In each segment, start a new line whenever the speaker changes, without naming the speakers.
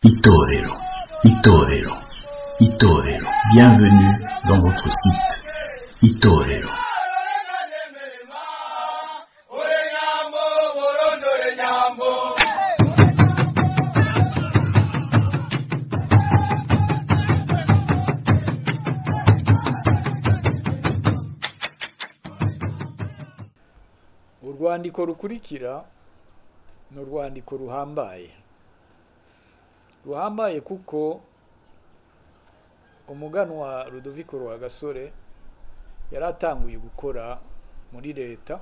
Itorero, Itorero, Itorero. Bienvenue dans votre site Itorero.
Urwandiko rukurikira ni urwandiko ruhambaye, ruhambaye kuko umuganwa Rudoviko Rwagasore yari atanguye gukora muri leta,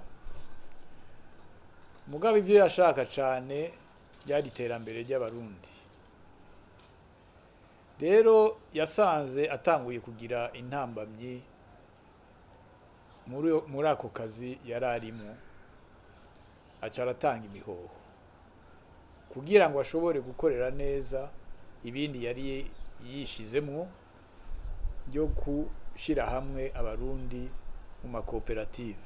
mugabo ivyo yashaka cane ryari iterambere ry'Abarundi. Rero yasanze atanguye kugira intambamyi muri ako kazi yari arimwo, aca aratanga imihoho kugira ngo ashobore gukorera neza ibindi yari yishizemwo byo gushira hamwe Abarundi mu makoperative.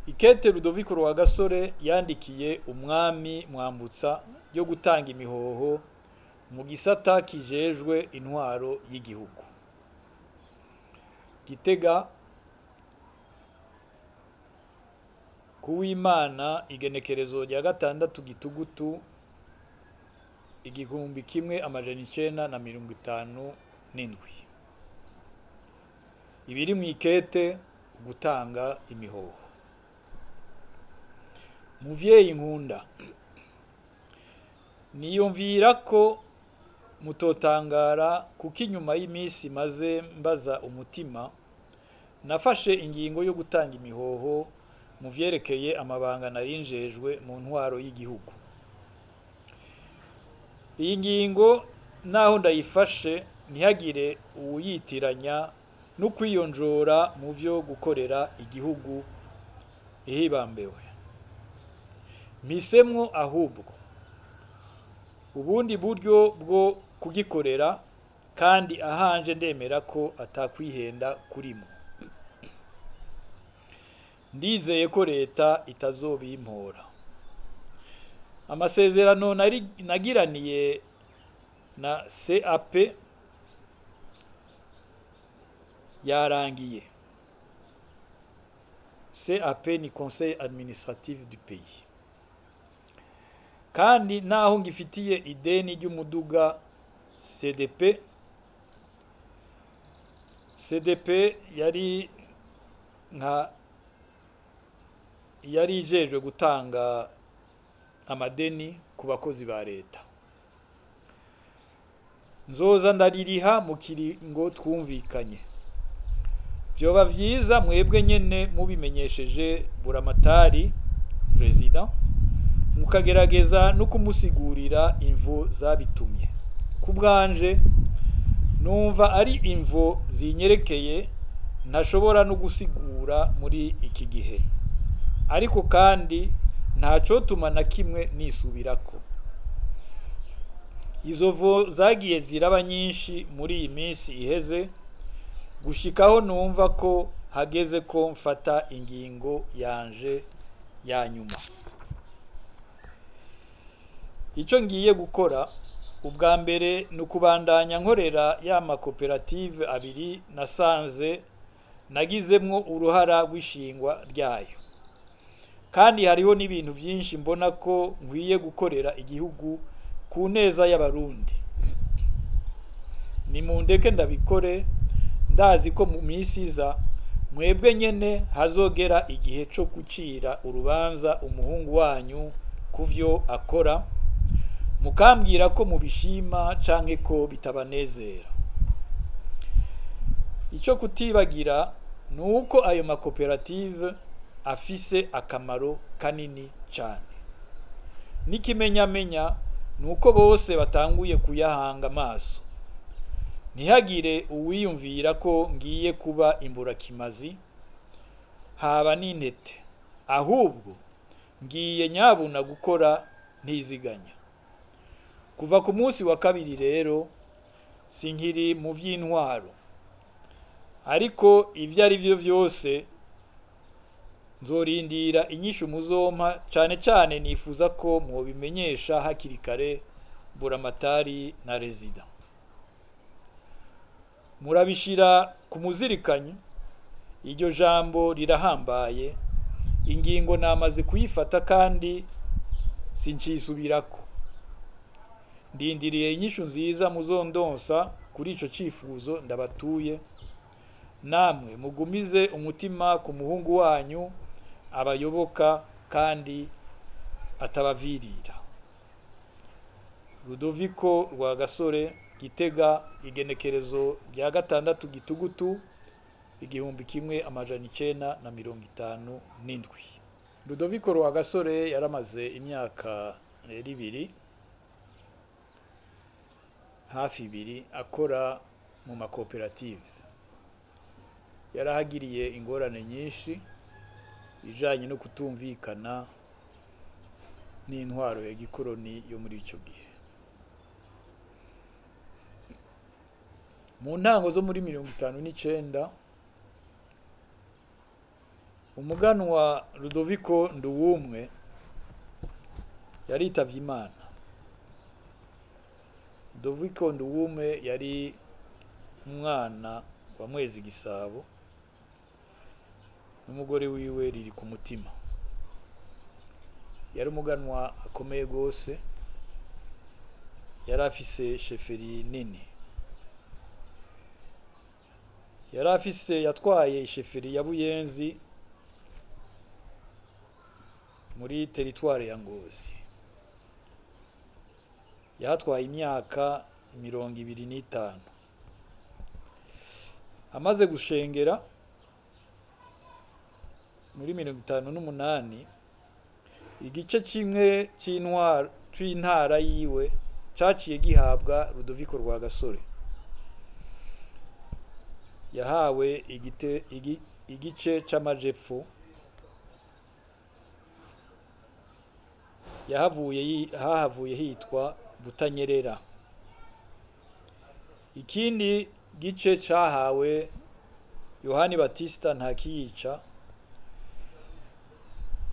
Ikete Rudoviko Rwagasore yandikiye umwami Mwambutsa yo gutanga imihoho mu gisata kijejwe intwaro y'igihugu. Gitega kuw'Imana igenekerezo rya 6 Gitugutu 1957. Ibiri mw'ikete gutanga imihoho. Muvyeyi nkunda, niyumvira ko mutotangara kuko inyuma y'imisi maze mbaza umutima, nafashe ingingo yo gutanga imihoho mu vyerekeye amabanga narinjejwe mu ntwaro y'igihugu. Iyi ngingo naho ndayifashe ntihagire uwuyitiranya no kwiyonjora mu vyo gukorera igihugu ihibambewe. Mpisemwo ahubwo ubundi buryo bwo kugikorera, kandi ahanje ndemera ko atakwihenda kurimo. Ndizeye ko leta itazobimpora. Amasezerano nagiraniye na CAP yarangiye. CAP ni Conseil Administratif du Pays. Kandi naho ngifitiye ideni ry'umuduga CDP, CDP yari nka yari ijejwe gutanga amadeni ku bakozi ba leta. Nzoza ndaririha mu kiringo twumvikanye. Vyoba vyiza mwebwe nyene mubimenyesheje Buramatari President, mukagerageza no kumusigurira imvo zabitumye. Kubwanje numva ari imvo zinyerekeye ntashobora no gusigura muri iki gihe, ariko kandi ntacotuma na kimwe nisubirako. Izo vo zagiye ziraba nyinshi muri iyi minsi iheze, gushikaho numva ko hageze ko mfata ingingo yanje ya nyuma. Ico ngiye gukora ubwa mbere ni ukubandanya nkorera ya makoperative abiri nasanze nagizemwo uruhara rw'ishingwa ryayo. Kandi hariho n'ibintu vyinshi mbona ko nkwiye gukorera igihugu ku neza y'Abarundi. Nimundeke ndabikore, ndazi ko mu minsi iza mwebwe nyene hazogera igihe co gucira urubanza umuhungu wanyu kuvyo akora, mukambwira ko mubishima canke ko bitabanezera. Ico kutibagira nuko ayo makoperative afise akamaro kanini cane. N'ikimenyamenya nuko bose batanguye kuyahanga amaso. Ntihagire uwiyumvira ko ngiye kuba imburakimazi, haba n'intete, ahubwo ngiye nyabuna gukora ntiziganya. Kuva ku munsi wa kabiri rero sinkiri mu vy'intwaro, ariko ivyo ari vyo vyose Nzorindira inyishu muzompa, cane cane nifuza ko mwobimenyesha hakiri kare Buramatari na Rezida. Murabishira ku muzirikanyi, iryo jambo rirahambaye, ingingo namaze kuyifata kandi sincisubirako. Ndindiriye inyishu nziza muzondonsa kuri ico cifuzo ndabatuye. Namwe mugumize umutima ku muhungu wanyu abayoboka kandi atabavirira. Rudoviko Rwagasore, Gitega, igenekerezo rya 6 Gitugutu 1957. Rudoviko Rwagasore yaramaze imyaka rero ibiri, hafi ibiri, akora mu makoperative. Yarahagiriye ingorane nyinshi ijanye no kutumvikana n'intwaro ya gikoroni yo muri ico gihe. Mu ntango zo muri 59, umuganwa Rudoviko Nduwumwe yaritavye Imana. Rudoviko Nduwumwe yari umwana wa Mwezi Gisabo n'umugore wiwe riri ku mutima. Yari umuganwa akomeye gose, yari afise sheferi nini. Yari afise, yatwaye isheferi ya Buyenzi muri teritware ya Ngozi. Yatwaye imyaka 25. Amaze gushengera muri 58, igice kimwe c'intara yiwe caciye gihabwa Rudoviko Rwagasore. Yahawe igice c'amajepfo. Hahavuye hitwa Butanyerera. Ikindi gice cahawe Yohani Batista Ntakiyica,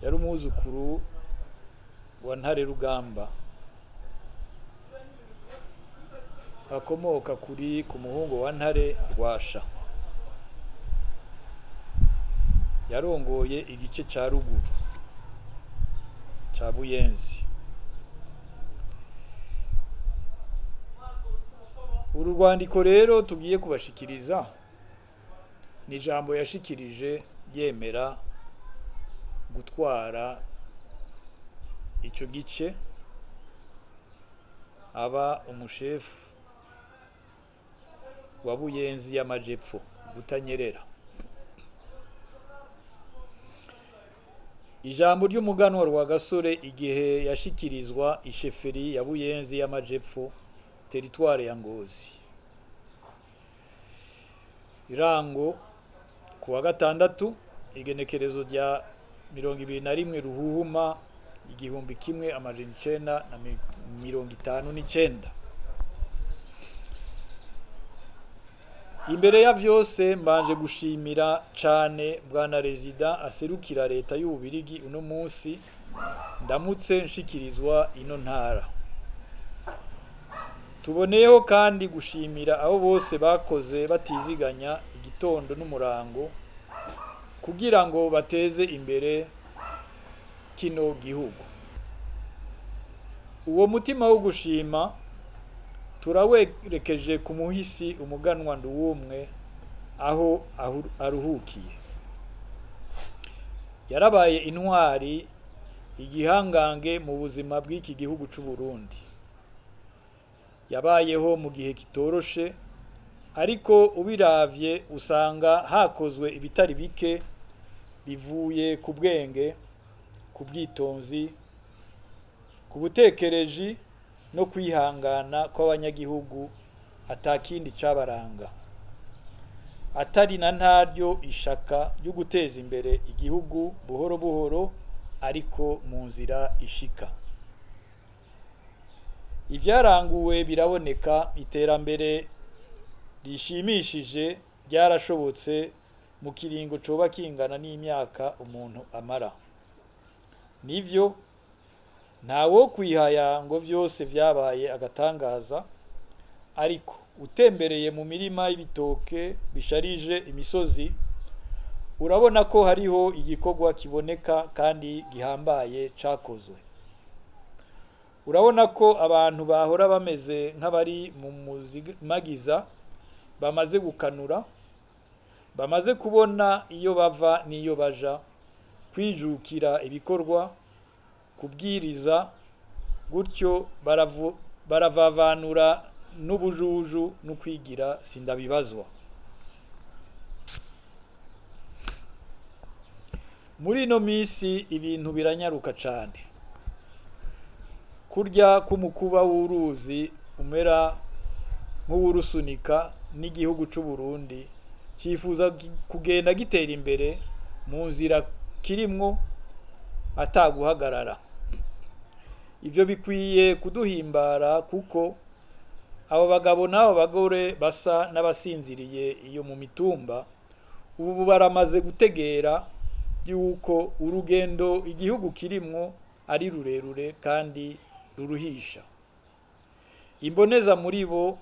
yari umwuzukuru wa Ntare Rugamba, akomoka kuri ku muhungu wa Ntare Rwasha. Yarongoye igice ca ruguru ca Buyenzi. Uru rwandiko rero tugiye kubashikiriza ni ijambo yashikirije yemera gutwara ico gice, aba umushefu wa Buyenzi y'amajepfo, Butanyerera. Ijambo ry'umuganwa Rwagasore igihe yashikirizwa isheferi ya Buyenzi y'amajepfo, teritware ya Ngozi. Irango kuwa gatandatu, igenekerezo rya 21 Ruhuhuma 1959. Imbere ya vyose mbanje gushimira cane Bwana Rezida aserukira leta y'Ububirigi uno munsi ndamutse nshikirizwa ino ntara. Tuboneyeho kandi gushimira abo bose bakoze batiziganya igitondo n'umurango kugira ngo bateze imbere kino gihugu. Uwo mutima wo gushima turawerekeje ku muhisi umuganwa Nduwumwe aho aruhukiye. Yarabaye intwari, igihangange mu buzima bw'iki gihugu c'u Burundi. Yabayeho mu gihe kitoroshe, ariko ubiravye usanga hakozwe ibitari bike bivuye ku bwenge, ku bwitonzi, ku butekereji no kwihangana kw'abanyagihugu atakindi cabaranga, atari na ntaryo ishaka ryo guteza imbere igihugu buhoro buhoro ariko mu nzira ishika. Ivyaranguwe biraboneka, iterambere rishimishije ryarashobotse mu kiringo coba kingana n'imyaka umuntu amara. Nivyo, ntawo kwihaya ngo vyose vyabaye agatangaza, ariko utembereye mu mirima y'ibitoke bisharije imisozi, urabona ko hariho igikorwa kiboneka kandi gihambaye cakozwe. Urabona ko abantu bahora bameze nk'abari mu muzimagiza bamaze gukanura, bamaze kubona iyo bava n'iyo baja, kwijukira ibikorwa, kubwiriza, gutyo baravavanura n'ubujuju no kwigira sindabibazwa. Muri ino misi ibintu biranyaruka cane. Kurya k'umukuba w'uruzi umera nk'uwurusunika n'igihugu c'u Burundi cifuza kugenda gitera imbere mu nzira kirimwo ataguhagarara. Ivyo bikwiye kuduhimbara kuko abo bagabo n'abo bagore basa n'abasinziriye iyo mu mitumba ubu baramaze gutegera yuko urugendo igihugu kirimwo ari rurerure kandi ruruhisha. Imboneza muri bo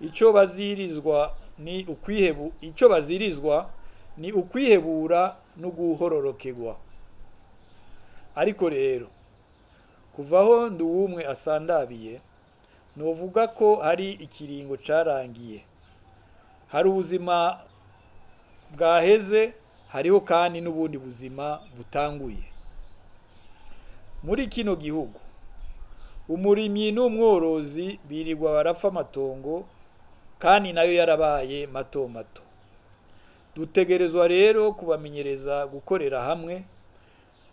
ico bazirizwa ni ukwihebu, ico bazirizwa ni ukwihebura no guhororokerwa. Ariko rero kuvaho Nduwumwe asandabiye, novuga ko hari ikiringo carangiye, hari ubuzima bwaheze, hariho kandi n'ubundi buzima butanguye. Muri kino gihugu umurimyi n'umworozi birirwa barapfa amatongo, kandi nayo yarabaye mato mato. Dutegerezwa rero kubamenyereza gukorera hamwe,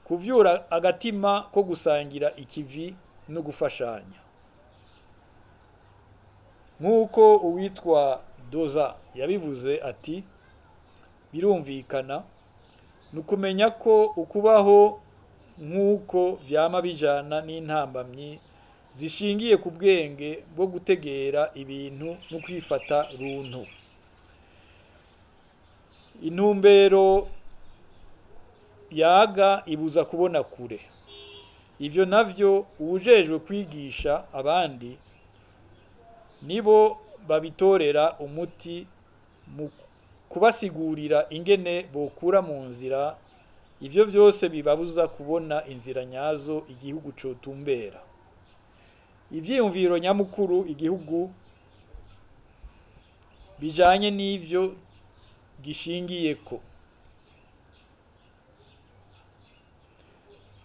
kuvyura agatima ko gusangira ikivi no gufashanya. Nk'uko uwitwa Doza yabivuze ati, birumvikana ni ukumenya ko ukubaho nk'uko vyama bijana n'intambamyi zishingiye ku bwenge bwo gutegera ibintu no kwifata runtu. Intumbero yaga ibuza kubona kure. Ivyo navyo uwujejwe kwigisha abandi nibo babitorera umuti mu kubasigurira ingene bokura mu nzira ivyo vyose bibabuza kubona inzira nyazo igihugu cotumbera. Ivyiyumviro nyamukuru igihugu bijanye n'ivyo gishingiyeko.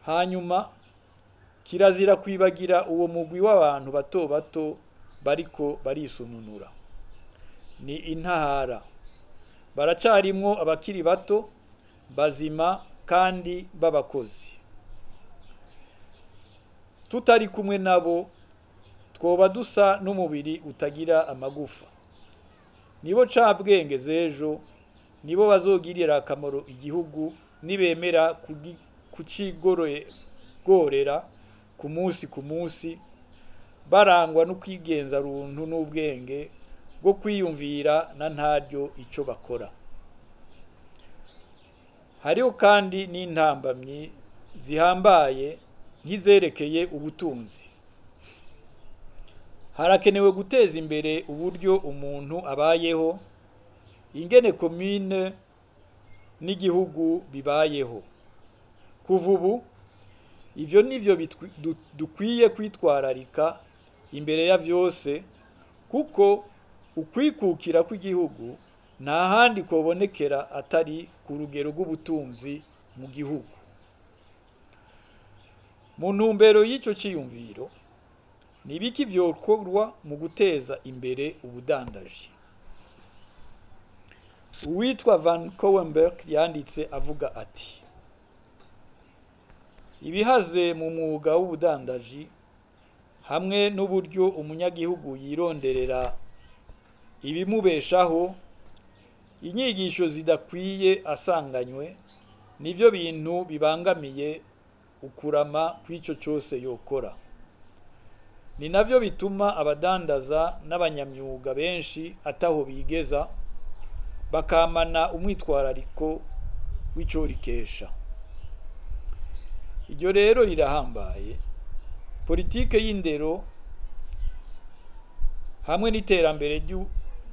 Hanyuma kirazira kwibagira uwo mugwi w'abantu bato bato bariko barisununura. Ni intahara, baracarimwo abakiri bato bazima kandi b'abakozi. Tutari kumwe nabo twoba dusa n'umubiri utagira amagufa. Nibo cabwenge z'ejo, nibo bazogirira akamaro igihugu nibemera kucigorera ku munsi ku munsi, barangwa no kwigenza runtu n'ubwenge bwo kwiyumvira na ntaryo ico bakora. Hariho kandi n'intambamyi zihambaye nk'izerekeye ubutunzi. Harakenewe guteza imbere uburyo umuntu abayeho, ingene komine n'igihugu bibayeho. Kuva ubu ivyo nivyo dukwiye kwitwararika imbere ya vyose, kuko ukwikukira kw'igihugu nta handi kobonekera atari ku rugero rw'ubutunzi mu gihugu. Mu ntumbero y'ico ciyumviro, nibiki vyokorwa mu guteza imbere ubudandaji? Uwitwa Van Cauwenbergh yanditse avuga ati: ibihaze mu mwuga w'ubudandaji hamwe n'uburyo umunyagihugu yironderera ibimubeshaho, inyigisho zidakwiye asanganywe, nivyo bintu bibangamiye ukurama kw'ico cose yokora. Ni navyo bituma abadandaza n'abanyamyuga benshi ataho bigeza, Bakamana umwitwarariko w'icorikesha. Iryo rero rirahambaye. Politike y'indero hamwe n'iterambere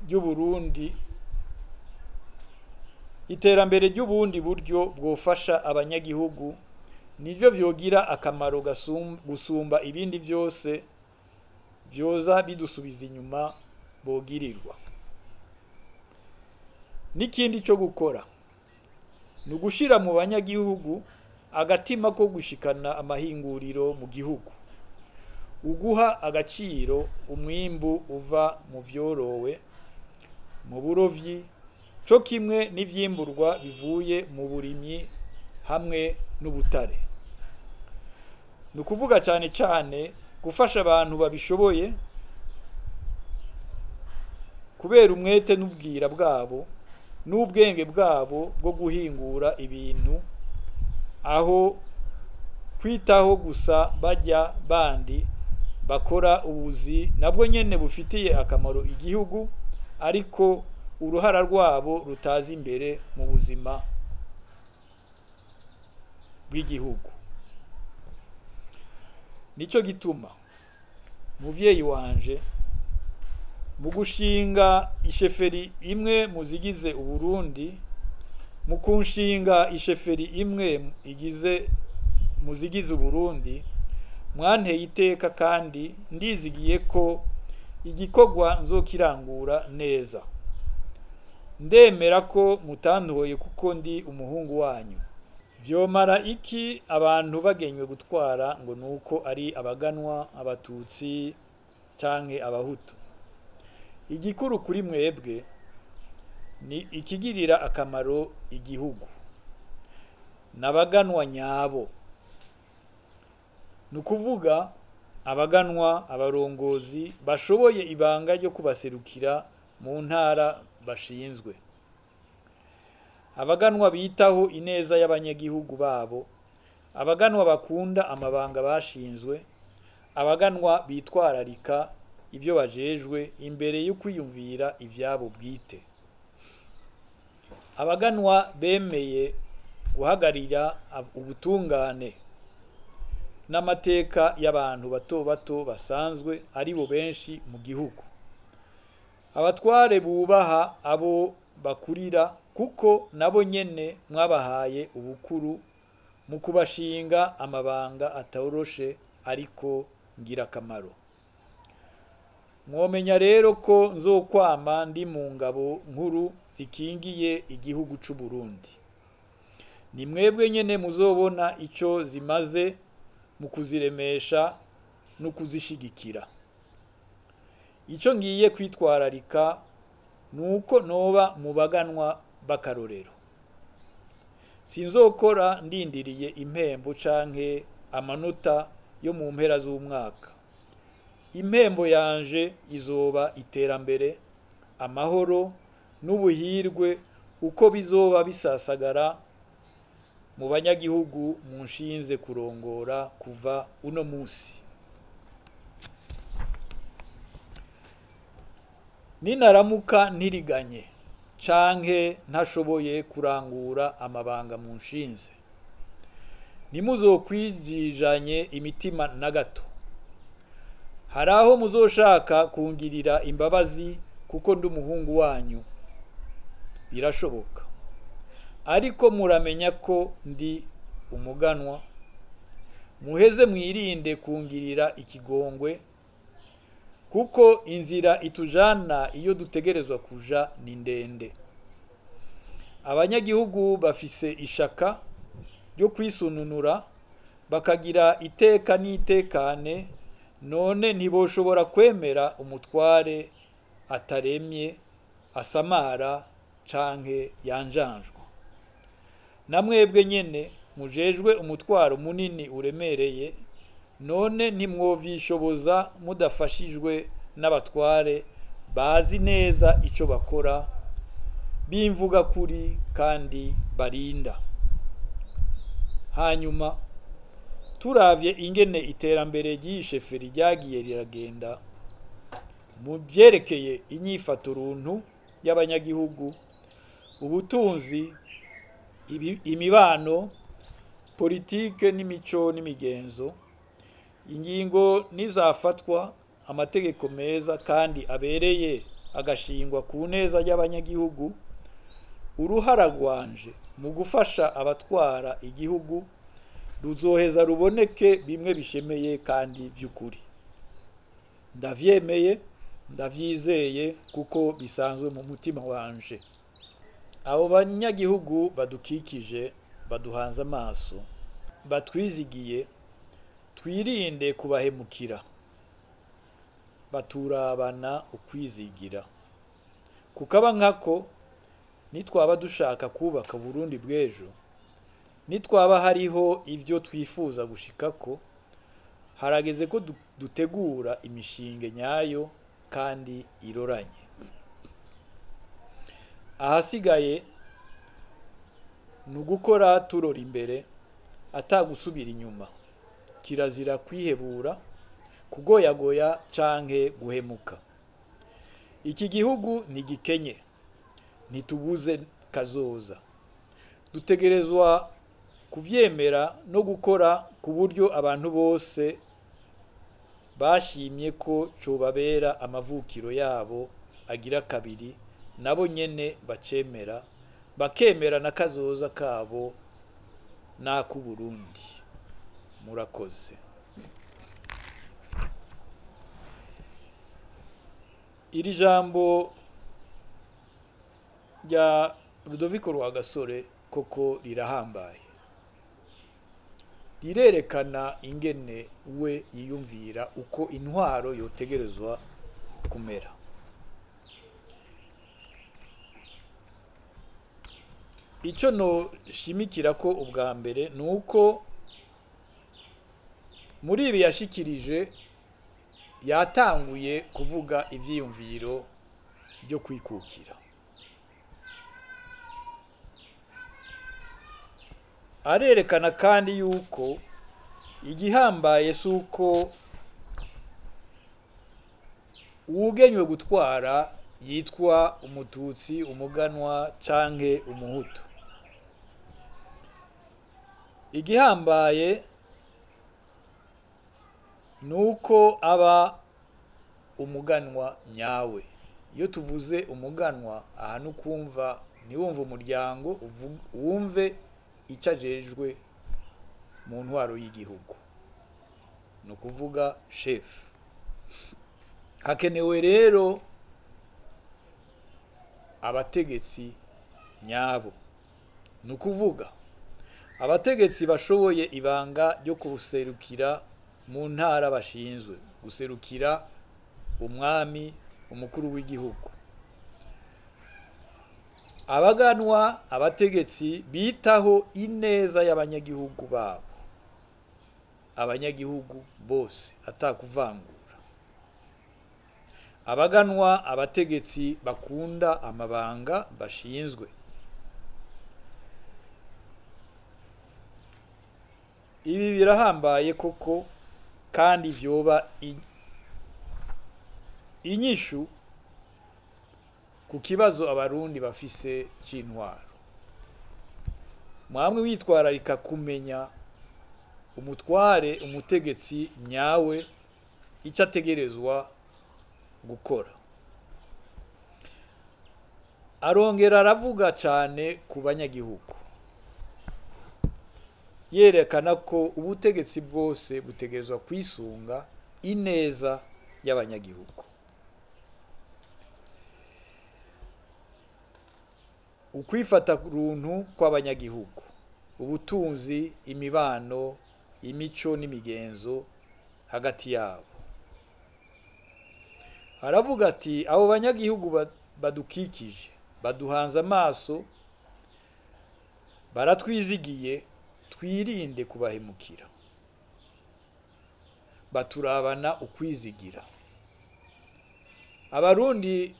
ry'Uburundi, iterambere ry'ubundi buryo bwofasha abanyagihugu nivyo vyogira akamaro gusumba ibindi vyose vyoza bidusubiza inyuma bogirirwa. N'ikindi cyo gukora ni ugushira mu banyagihugu agatima ko gushikana amahinguriro mu gihugu, uguha agaciro umwimbu uva mu vyorowe, mu burovyi, co kimwe n'ivyimburwa bivuye mu burimyi hamwe n'ubutare. Ni ukuvuga cyane cyane gufasha abantu babishoboye kubera umwete n'ubwira bwabo n'ubwenge bwabo bwo guhingura ibintu, aho kwitaho gusa bajya bandi bakora ubuzi nabwo nyene bufitiye akamaro igihugu, ariko uruhara rwabo rutazi imbere mu buzima bw'igihugu. Nico gituma muvyeyi wanje mu gushinga isheferi imwe muzigize Uburundi, mu kunshinga isheferi imwe igize muzigize Uburundi, mwanteye iteka kandi ndizigiye ko igikorwa nzokirangura neza. Ndemera ko mutantoye kuko ndi umuhungu wanyu. Vyomara iki abantu bagenywe gutwara ngo nuko ari abaganwa, abatutsi canke abahutu? Igikuru kuri mwebwe ni ikigirira akamaro igihugu n'abaganwa nyabo, ni ukuvuga abaganwa, abarongozi bashoboye ibanga ryo kubaserukira mu ntara bashinzwe, abaganwa bitaho ineza y'abanyagihugu babo, abaganwa bakunda amabanga bashinzwe, abaganwa bitwararika ivyo bajejwe imbere yo kwiyumvira ivyabo bwite, abaganwa bemeye guhagarira ubutungane n'amateka y'abantu bato bato basanzwe ari bo benshi mu gihugu, abatware bubaha abo bakurira kuko nabo nyene mwabahaye ubukuru mu kubashinga amabanga atoroshe ariko ngirakamaro. Mwomenya rero ko nzokwama ndi mu ngabo nkuru zikingiye igihugu c'u Burundi. Ni mwebwe nyene muzobona ico zimaze mu kuziremesha no kuzishigikira. Ico ngiye kwitwararika nuko noba mu baganwa b'akarorero. Sinzokora ndindiriye impembo canke amanota yo mu mpera z'umwaka. Impembo yanje izoba iterambere, amahoro n'ubuhirwe uko bizoba bisasagara mu banyagihugu munshinze kurongora kuva uno musi. Ninaramuka ntiriganye canke ntashoboye kurangura amabanga munshinze, ntimuzokwijijanye imitima na gato. Hari aho muzoshaka kungirira imbabazi kuko ndi umuhungu wanyu, birashoboka, ariko muramenya ko ndi umuganwa. Muheze mwirinde kungirira ikigongwe, kuko inzira itujana iyo dutegerezwa kuja ni ndende. Abanyagihugu bafise ishaka ryo kwisununura bakagira iteka n'itekane, none ntiboshobora kwemera umutware ataremye, asamara canke yanjanjwa. Namwebwe nyene mujejwe umutwaro munini uremereye, none ntimwovyishoboza mudafashijwe n'abatware bazi neza ico bakora, b'imvuga kuri kandi barinda. Hanyuma turavye ingene iterambere ry'isheferi ryagiye riragenda mu vyerekeye inyifato runtu y'abanyagihugu, Ubutunzi, imibano, politike n'imico n'imigenzo. Ingingo nizafatwa, amategeko meza kandi abereye agashingwa ku neza y'abanyagihugu, uruhara rwanje mu gufasha abatwara igihugu ruzoheza ruboneke bimwe bishemeye kandi by'ukuri. Ndavyemeye, ndavyizeye kuko bisanzwe mu mutima wanje. Abo banyagihugu badukikije, baduhanze amaso, batwizigiye, twirinde kubahemukira. Baturabana ukwizigira. Kukaba nkako, nitwaba dushaka kubaka Burundi bw'ejo, nitwaba hariho ibyo twifuza gushikako, harageze ko dutegura imishinge nyayo kandi iroranye. Ahasigaye ni ugukora turora imbere, atagusubira inyuma. Kirazira kwihebura, kugoyagoya canke guhemuka. Iki gihugu ntigikenye, ntitubuze kazoza. Dutegerezwa kuvyemera no gukora ku buryo abantu bose bashimye ko cobabera amavukiro yabo agira kabiri, nabo nyene bacemera, bakemera na kazoza kabo n'ak'Uburundi. Murakoze. Iri jambo rya Rudoviko Rwagasore koko rirahambaye, rirerekana ingene we yiyumvira uko intwaro yotegerezwa kumera. Ico noshimikira ko ubwa mbere ni uko muri ibi yashikirije yatanguye kuvuga ivyiyumviro byo kwikukira. Arerekana kandi yuko igihambaye si uko uwugenywe gutwara yitwa umututsi, umuganwa canke umuhutu. Igihambaye nuko aba umuganwa nyawe. Iyo tuvuze umuganwa aha nukumva ntiwumve umuryango, wumve icyo ajejwe mu ntwaro y'igihugu, ni ukuvuga chef. Hakenewe rero abategetsi nyabo, ni ukuvuga abategetsi bashoboye ibanga ryo kuserukira mu ntara bashinzwe, guserukira umwami, umukuru w'igihugu. Abaganwa, abategetsi bitaho ineza y'abanyagihugu babo, abanyagihugu bose atakuvangura. Abaganwa, abategetsi bakunda amabanga bashinzwe. Ibi birahambaye koko kandi vyoba inyishu ku kibazo abarundi bafise c'intwaro. Mwamwe witwararika kumenya umutware, umutegetsi nyawe icyo ategerezwa gukora. Arongera aravuga cyane ku banyagihugu, yerekana ko ubutegetsi bwose butegerezwa kwisunga ineza y'abanyagihugu. Ukwifata runtu kw'abanyagihugu, ubutunzi, imibano, imico n'imigenzo hagati yabo. Aravuga ati abo banyagihugu badukikije, baduhanze amaso, baratwizigiye, twirinde kubahemukira. Baturabana ukwizigira. Abarundi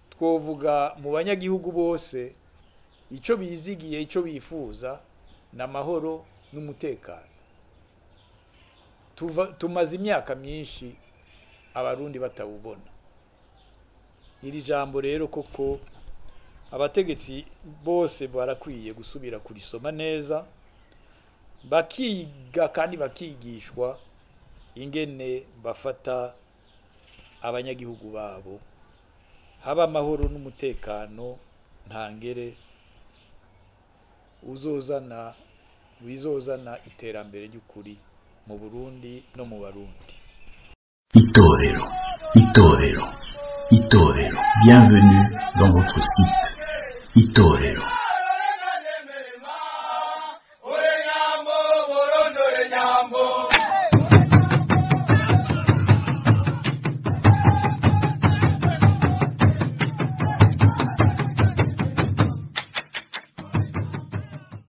twovuga mu banyagihugu bose icyo bizigiye, icyo bifuza ni amahoro n'umutekano. Tumaze imyaka myinshi abarundi batawubona. Iri jambo rero koko Abategetsi bose barakwiye gusubira kurisoma neza, bakiga kandi bakigishwa ingene bafata abanyagihugu babo, haba amahoro n'umutekano ntangere uzozana bizozana iterambere ry'ukuri mu Burundi no mu Barundi.
Itorero, Itorero, Itorero. Bienvenue dans votre site. Itorero.